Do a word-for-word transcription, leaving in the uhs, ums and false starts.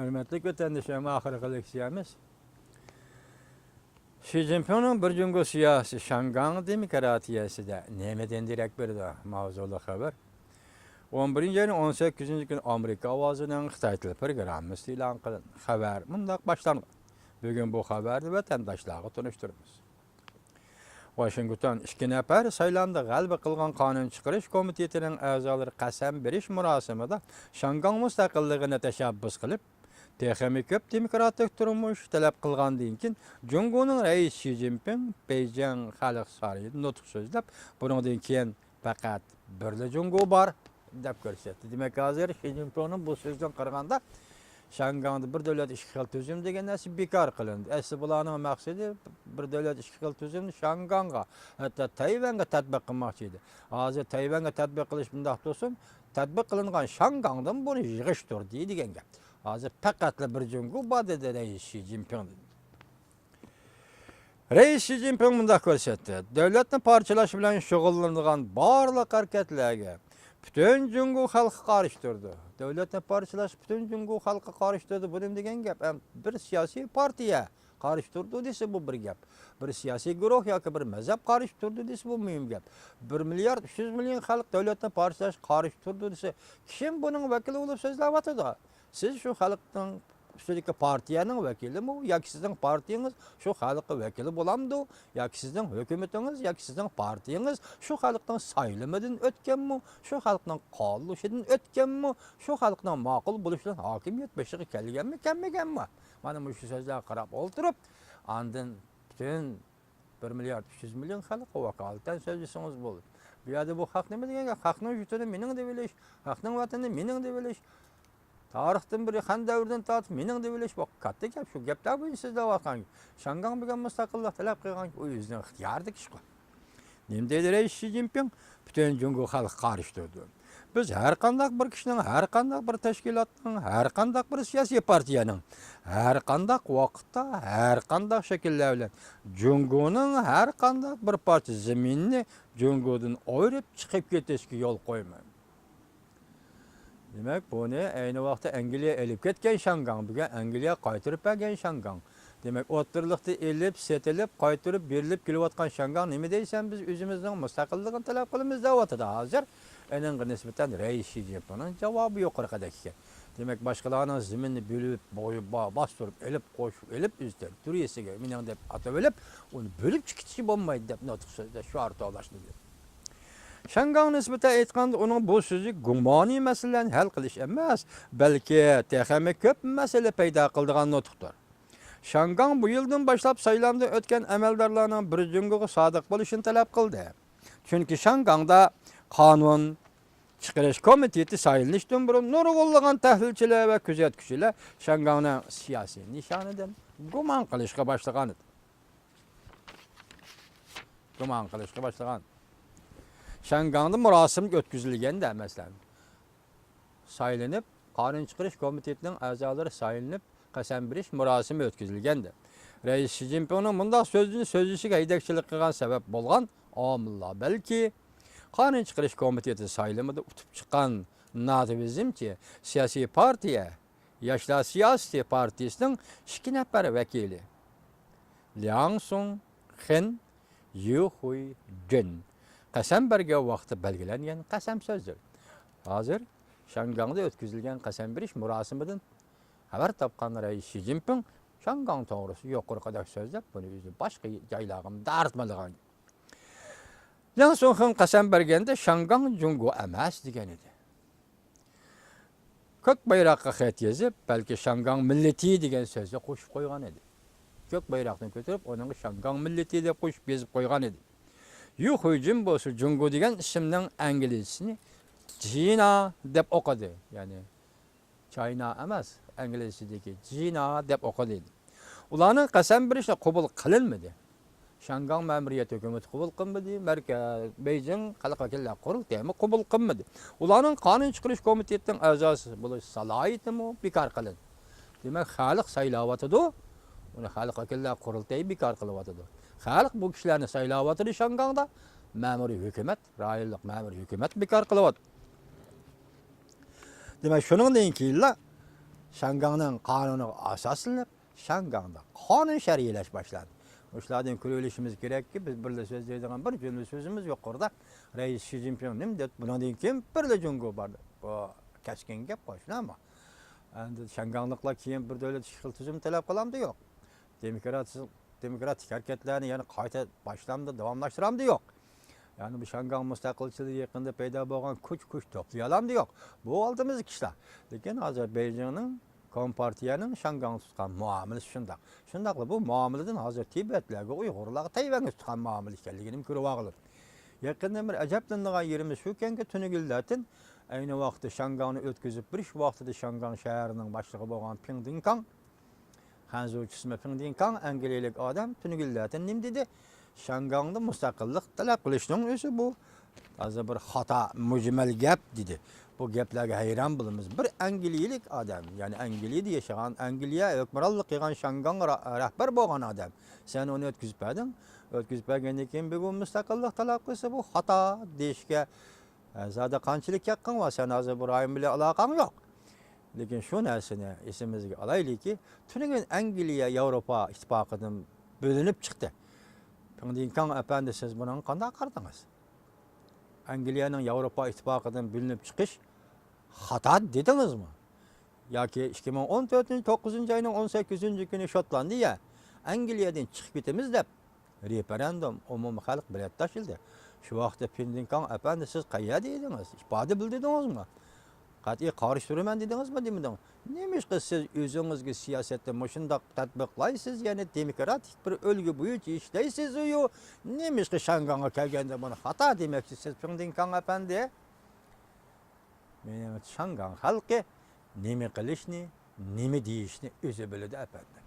ھۆرمەتلىك ۋەتەندىشىم، ئاخىرقى لېكسىيەمىز شى جىنپىڭنىڭ بىر جۇڭگو سىياسىي شياڭگاڭ دېموكراتىيەسىدە نېمىدىن دېرەك بېرىدۇ ماۋزۇلۇق خەۋەر. ئون بىرىنچى ئاينىڭ ئون سەككىزىنچى كۈنى ئامېرىكا ئاۋازىنىڭ خىتاي تىلى پروگراممىسى ئېلان قىلىندى. خەۋەر مۇنداق باشلانغان. بۈگۈن بۇ خەۋەرنى ۋەتەنداشلارغا تونۇشتۇرىمىز. ۋاشىنگتون، ئىككى نەپەر سايلامدا غەلىبە قىلغان قانۇن چىقىرىش كومىتېتىنىڭ ئەزالىرى قەسەم بېرىش مۇراسىمىدا شياڭگاڭ مۇستەقىللىقىنى تەشەببۇس قىلىپ، تېخىمۇ كۆپ دېموكراتىك تۇرمۇش تەلەپ قىلغاندىن كېيىن، جۇڭگونىڭ رەئىسى شى جىنپىڭ بېيجىڭ خەلق سارىيىدا نۇتۇق سۆزلەپ، بۇنىڭدىن كېيىن پەقەت بىرلا جۇڭگو بار دەپ كۆرسەتتى. دېمەك، ھازىر شى جىنپىڭنىڭ بۇ سۆزىدىن قارىغاندا، شياڭگاڭدا بىر دۆلەت ئىككى خىل تۈزۈم دېگەن نەرسە بىكار قىلىندى. ئەسلى بۇلارنىڭ مەقسىتى بىر دۆلەت ئىككى خىل تۈزۈمنى شياڭگاڭغا، ھەتتا تەيۋەنگە تەتبىق قىلماقچى ئىدى. ھازىر تەيۋەنگە تەتبىق قىلىش مۇنداق تۇرسۇن، تەتبىق قىلىنغان شياڭگاڭدىن بۇنى يىغىشتۇردى دېگەن گەپ. ھازىر پەقەتلا بىر جۇڭگو بار دېدى رەئىس شى جىنپىڭ. رەئىس شى جىنپىڭ مۇنداق كۆرسەتتى، دۆلەتنى پارچىلاش بىلەن شۇغۇللىنىدىغان بارلىق ھەرىكەتلەرگە پۈتۈن جۇڭگو خەلقى قارشى تۇرىدۇ. دۆلەتنى پارچىلاش پۈتۈن جۇڭگو خەلقى قارشى تۇرىدۇ. بۇ نېمە دېگەن گەپ؟ ئەم، بىر سىياسىي پارتىيە قارشى تۇرىدۇ دېسە، بۇ بىر گەپ. بىر سىياسىي گۇرۇھ ياكى بىر مەزھەپ قارشى تۇرىدۇ دېسە، بۇ مۇھىم گەپ. بىر مىليارد ئۈچ يۈز مىليون خەلق دۆلەتنى پارچىلاش قارشى تۇرىدۇ دېسە، كىم بۇنىڭ ۋەكىلى بولۇپ سۆزلەۋاتىدۇ؟ سىز شۇ خەلقنىڭ ئۈستىدىكى پارتىيەنىڭ ۋەكىلىمۇ ياكى سىزنىڭ پارتىيىڭىز شۇ خەلققە ۋەكىل بولامدۇ؟ ياكى سىزنىڭ ھۆكۈمىتىڭىز ياكى سىزنىڭ پارتىيىڭىز شۇ خەلقنىڭ سايلىمىدىن ئۆتكەنمۇ؟ شۇ خەلقنىڭ قوللىشىدىن ئۆتكەنمۇ؟ شۇ خەلقنىڭ ماقۇل بولۇشى بىلەن ھاكىمىيەت بېشىغا كەلگەنمۇ، كەلمىگەنمۇ؟ مانا مۇشۇ سۆزلەرگە قاراپ ئولتۇرۇپ، ئاندىن پۈتۈن بىر مىليارد ئۈچ يۈز مىليون خەلققە ۋاكالىتەن سۆزلىسىڭىز بولىدۇ. بۇ يەردە بۇ خەق نېمە دېگەن گەپ؟ خەقنىڭ يۇرتىنى مېنىڭ دېۋېلىش، خەقنىڭ ۋەتىنىنى مېنىڭ دېۋېلىش. تارىختىن بېرى، خەن دەۋرىدىن تارتىپ مېنىڭ دېۋېلىش، بۇ كاتتا گەپ. شۇ گەپلەر بويىچە سۆزلەۋاتقان، شياڭگاڭ بۈگۈن مۇستەقىللىق تەلەپ قىلغان، ئۇ ئۆزىنىڭ ئىختىيارىدىكى ئىش. نېمە دەيدۇ رەئىس شى جىنپىڭ؟ پۈتۈن جۇڭگو خەلقى قارشى تۇرىدۇ. بىز ھەر قانداق بىر كىشىنىڭ، ھەر قانداق بىر تەشكىلاتنىڭ، ھەر قانداق بىر سىياسىي پارتىيەنىڭ، ھەر قانداق ۋاقىتتا، ھەر قانداق شەكىللەر بىلەن جۇڭگونىڭ ھەر قانداق بىر پارچە زېمىنىنى جۇڭگودىن ئايرىپ چىقىپ كېتىشكە يول قويمايمىز. دېمەك، بۇنى ئەينى ۋاقىتتا ئەنگلىيە ئېلىپ كەتكەن شياڭگاڭ، بۈگۈن ئەنگلىيە قايتۇرۇپ بەرگەن شياڭگاڭ. دېمەك، ئوتتۇرىلىقتا ئېلىپ، سېتىلىپ، قايتۇرۇپ بېرىلىپ كېلىۋاتقان شياڭگاڭ نېمە دەيسەن، بىز ئۆزىمىزنىڭ مۇستەقىللىقىنى تەلەپ قىلىمىز دەۋاتىدۇ ھازىر. ئېنىڭغا نىسبەتەن رەئىس شى جىنپىڭنىڭ جاۋابى يۇقىرىقىدەك ئىكەن. دېمەك، باشقىلارنىڭ زېمىنىنى بۆلۈپ، بوي-، با-، باستۇرۇپ ئېلىپ، قوشۇپ ئېلىپ، ئۆز تەررىتورىيەسىگە مېنىڭ دەپ ئاتىۋېلىپ، ئۇنى بۆلۈپ چىقىرىشى بولمايدۇ دەپ نۇتۇق سۆزلەش شوئار توۋلاشتى. شياڭگاڭغا نىسبەتەن ئېيتقاندا، ئۇنىڭ بۇ سۆزى گۇمانىي مەسىلىلەرنى ھەل قىلىش ئەمەس، بەلكى تېخىمۇ كۆپ مەسىلە پەيدا قىلىدىغان نۇتۇقتۇر. شياڭگاڭ بۇ يىلدىن باشلاپ سايلامدىن ئۆتكەن ئەمەلدارلارنىڭ بىر جۇڭگوغا سادىق بولۇشىنى تەلەپ قىلدى. چۈنكى شياڭگاڭدا قانۇن چىقىرىش كومىتېتى سايلىنىشتىن بۇرۇن نۇرغۇنلىغان تەھلىلچىلەر ۋە كۆزەتكۈچىلەر شياڭگاڭنى سىياسىي نىشانىدىن گۇمان قىلىشقا باشلىغانىدى. گۇمان قىلىشقا باشلىغان. شياڭگاڭدا مۇراسىم ئۆتكۈزۈلگەندە، مەسىلەن، سايلىنىپ، قانۇن چىقىرىش كومىتېتىنىڭ ئەزالىرى سايلىنىپ، قەسەم بېرىش مۇراسىمى ئۆتكۈزۈلگەندە، رەئىس شى جىنپىڭنىڭ مۇنداق سۆزىنى سۆزلىشىگە ھەيدەكچىلىك قىلغان سەۋەب بولغان ئامىللار، بەلكى قانۇن چىقىرىش كومىتېتى سايلىمىدا ئۇتۇپ چىققان ناتوۋىزمچى سىياسىي پارتىيە، ياشلار سىياسىتى پارتىيىسىنىڭ ئىككى نەپەر ۋەكىلى، لياڭ سۇڭ خېن، يۈ خۇي جېن قەسەم بەرگەن ۋاقتى بەلگىلەنگەن قەسەم سۆزلىرى. ھازىر شياڭگاڭدا ئۆتكۈزۈلگەن قەسەم بېرىش مۇراسىمىدىن خەۋەر تاپقان رەئىس شى جىنپىڭ شياڭگاڭ توغرىسىدا يۇقىرىقىدەك سۆزلەپ، بۇنى ئۆزى باشقا جايلارغىمۇ تارتمىدىغان. لياڭ سۇڭخېن قەسەم بەرگەندە شياڭگاڭ جۇڭگو ئەمەس دېگەن ئىدى. كۆك بايراققا خەت يېزىپ، بەلكى شياڭگاڭ مىللىتى دېگەن سۆزنى قوشۇپ قويغان ئىدى. كۆك بايراقنى كۆتۈرۈپ، ئۇنىڭغا شياڭگاڭ مىللىتى دەپ قوشۇپ يېزىپ قويغان ئىدى. يۈ خۇيجىن بولسا جۇڭگو دېگەن ئىسىمنىڭ ئەنگلىزچىسىنى جىنا دەپ ئوقۇدى. يەنى چاينا ئەمەس، ئەنگلىزچىدىكى جىنا دەپ ئوقۇلىدۇ. ئۇلارنىڭ قەسەم بېرىشى قوبۇل قىلىنمىدى. شياڭگاڭ مەمۇرىيەت ھۆكۈمىتى قوبۇل قىلمىدى، مەركە-، بېيجىڭ خەلق ۋەكىللەر قۇرۇلتىيىمۇ قوبۇل قىلمىدى. ئۇلارنىڭ قانۇن چىقىرىش كومىتېتىنىڭ ئەزاسى بولۇش سالاھىيىتىمۇ بىكار قىلىندى. دېمەك، خەلق سايلاۋاتىدۇ، ئۇنى خەلق ۋەكىللەر قۇرۇلتىيى بىكار قىلىۋاتىدۇ. خەلق بۇ كىشىلەرنى سايلاۋاتىدۇ شياڭگاڭدا، مەمۇرىي ھۆكۈمەت رايونلۇق مەمۇرىي ھۆكۈمەت بىكار قىلىۋاتىدۇ. دېمەك، شۇنىڭدىن كېيىنلا شياڭگاڭنىڭ قانۇنىغا ئاساسلىنىپ، شياڭگاڭدا قانۇن شەرئىيلەش باشلاندى. مۇشۇلاردىن كۆرۈۋېلىشىمىز كېرەككى، بىز بىرلا سۆزلەيدىغان بىر جۈملە سۆزىمىز يۇقىرىدا رەئىس شى جىنپىڭ نېمە دەپ، بۇنىڭدىن كېيىن بىرلا جۇڭگو بار دەپ. بۇ كەسكىن گەپ قوي، شۇنداقمۇ؟ ئەمدى شياڭگاڭلىقلار كېيىن بىر دۆلەت ئىككى خىل تۈزۈم تەلەپ قىلامدۇ؟ يوق. دېموكراتىك، دېموكراتىك ھەرىكەتلەرنى يەنە قايتا باشلامدۇ، داۋاملاشتۇرامدۇ؟ يوق. يەنى بۇ شياڭگاڭ مۇستەقىلچىلىقى يېقىندا پەيدا بولغان كۈچ، كۈچ توپلىيالامدۇ؟ يوق. بۇ ئالدىمىزدىكى ئىشلار. لېكىن ھازىر بېيجىڭنىڭ، كومپارتىيەنىڭ شياڭگاڭغا تۇتقان مۇئامىلىسى شۇنداق. شۇنداقلا بۇ مۇئامىلىدىن ھازىر تىبەتلەرگە، ئۇيغۇرلارغا، تەيۋەنگە تۇتقان مۇئامىلە ئىكەنلىكىنى كۆرۈۋالغىلى. يېقىندا بىر ئەجەبلىنىدىغان يېرىمىز شۇكەنكى، تۈنۈگۈنلەرتىن ئەينى ۋاقىتتا شياڭگاڭنى ئۆتكۈزۈپ بېرىش ۋاقتىدا شياڭگاڭ شەھىرىنىڭ باشلىقى بولغان پىڭ دىنكاڭ، خەنزۇچە ئىسمى پىڭ دىنكاڭ، ئەنگلىيەلىك ئادەم، تۈنۈگۈنلەردىن نېمە دېدى؟ شياڭگاڭدا مۇستەقىللىق تەلەپ قىلىشنىڭ ئۆزى بۇ ھازىر بىر خاتا، مۈجمەل گەپ دېدى. بۇ گەپلەرگە ھەيران بولىمىز. بىر ئەنگلىيەلىك ئادەم، يەنى ئەنگلىيەدە ياشىغان، ئەنگلىيە ھۆكۈمرانلىق قىلغان شياڭگاڭغا را-، رەھبەر بولغان ئادەم. سەن ئۇنى ئۆتكۈزۈپ بەردىڭ. ئۆتكۈزۈپ بەرگەندىن كېيىن بۈگۈن مۇستەقىللىق تەلەپ قىلسا، بۇ خاتا دېيىشكە، ئە، زادى قانچىلىك ھەققىڭ بار؟ سەن ھازىر بۇ رايون بىلەن ئالاقەڭ يوق. لېكىن شۇ نەرسىنى ئېسىمىزگە ئالايلىكى، تۈنۈگۈن ئەنگلىيە ياۋروپا ئىتتىپاقىدىن بۆلۈنۈپ چىقتى. پىڭ دىنكاڭ ئەپەندى، سىز بۇنىڭغا قانداق قارىدىڭىز؟ ئەنگلىيەنىڭ ياۋروپا ئىتتىپاقىدىن بۆلۈنۈپ چىقىش خاتا دېدىڭىزمۇ؟ ياكى ئىككى مىڭ ئون تۆتىنچى، توققۇزىنچى ئاينىڭ ئون سەككىزىنچى كۈنى شوتلاندىيە ئەنگلىيەدىن چىقىپ كېتىمىز دەپ رېفېرېندۇم، ئومۇمىي خەلق بېلەت تاشلىدى. شۇ ۋاقىتتا پىڭ دىنكاڭ ئەپەندى، سىز قەيەردە ئىدىڭىز؟ ئىپادە بىلدۈردىڭىزمۇ؟ قەتئىي قارشى تۇرىمەن دېدىڭىزمۇ، دېمىدىڭىز؟ نېمىشقا سىز ئۆزىڭىزگە سىياسەتنى مۇشۇنداق تەتبىقلايسىز، يەنى دېموكراتىك بىر ئۈلگە بويىچە ئىشلەيسىزۇ؟ نېمىشقا شياڭگاڭغا كەلگەندە بۇنى خاتا دېمەكچىسىز، پىڭ دىنكاڭ ئەپەندى؟ مېنىڭچە، شياڭگاڭ خەلقى نېمە قىلىشنى، نېمە دېيىشنى ئۆزى بىلىدۇ، ئەپەندى.